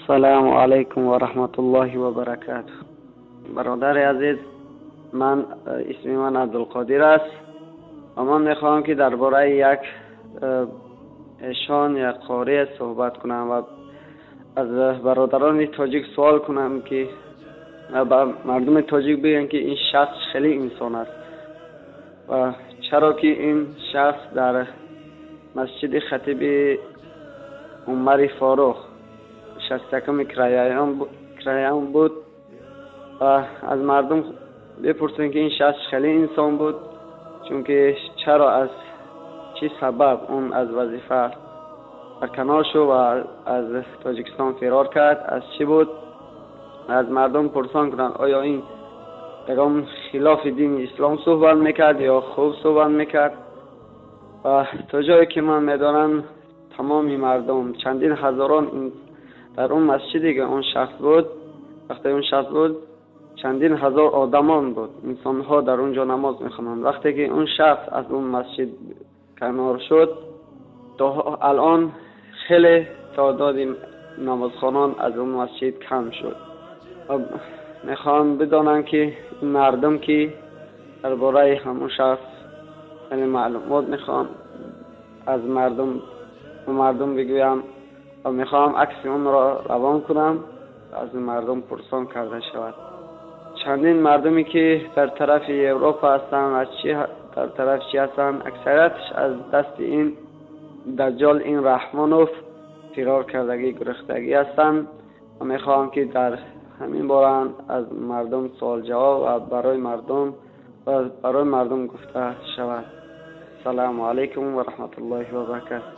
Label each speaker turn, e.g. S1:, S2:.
S1: Салому алайкум ва раҳматуллоҳи ва баракатуҳ. Бародари азиз, ман исми ман Абдулқодир аст ва ман мехоҳам, ки дар бораи як эшон, як қорӣ суҳбат кунам ва аз бародарони тоҷик суол кунам, ки ба мардуми тоҷик бигӯям, ки ин шахс хеле инсон аст ва чаро ки ин шахс дар масҷиди хатиби Умари Форух 61-уми краям буд ва аз мардум бипурсем, ки ин шахс хеле инсон буд, чунки чаро, аз чӣ сабаб он аз вазифа барканор шуд ва аз Тоҷикистон фирор кард, аз чӣ буд. Аз мардум пурсон кунанд, оё ин ягон хилофи дини ислом суҳбат мекард ё хуб суҳбат мекард. Ва то ҷое ки ман медонам, тамоми мардум, чандин ҳазорон, дар он масҷиде ки он шахс буд, вақте он шахс буд, чандин ҳазор одамон буд, инсонҳо дар он ҷо намоз мехонанд. Вақте ки он шахс аз он масҷид канор шуд, то алон хеле таъдоди намозхонон аз он масҷид кам шуд. Мехоҳам бидонам, ки ин мардум, ки дар бораи ҳамон шахс хеле маълумот мехоҳам аз мардум, ба мардум бигӯям ва мехоҳам акси онро равон кунам, аз мардум пурсон карда шавад. Чандин мардуме ки дар тарафи Европа ҳастанд ва чи дар тараф чи ҳастанд, аксариятш аз дасти ин даҷҷол, ин Раҳмонов фирор кардагӣ, гурехтагӣ ҳастанд ва мехоҳам, ки дар ҳамин бора аз мардум суол ҷавоб ва барои мардум гуфта шавад. Салому алайкум ва раҳматуллоҳи ва баракатуҳ.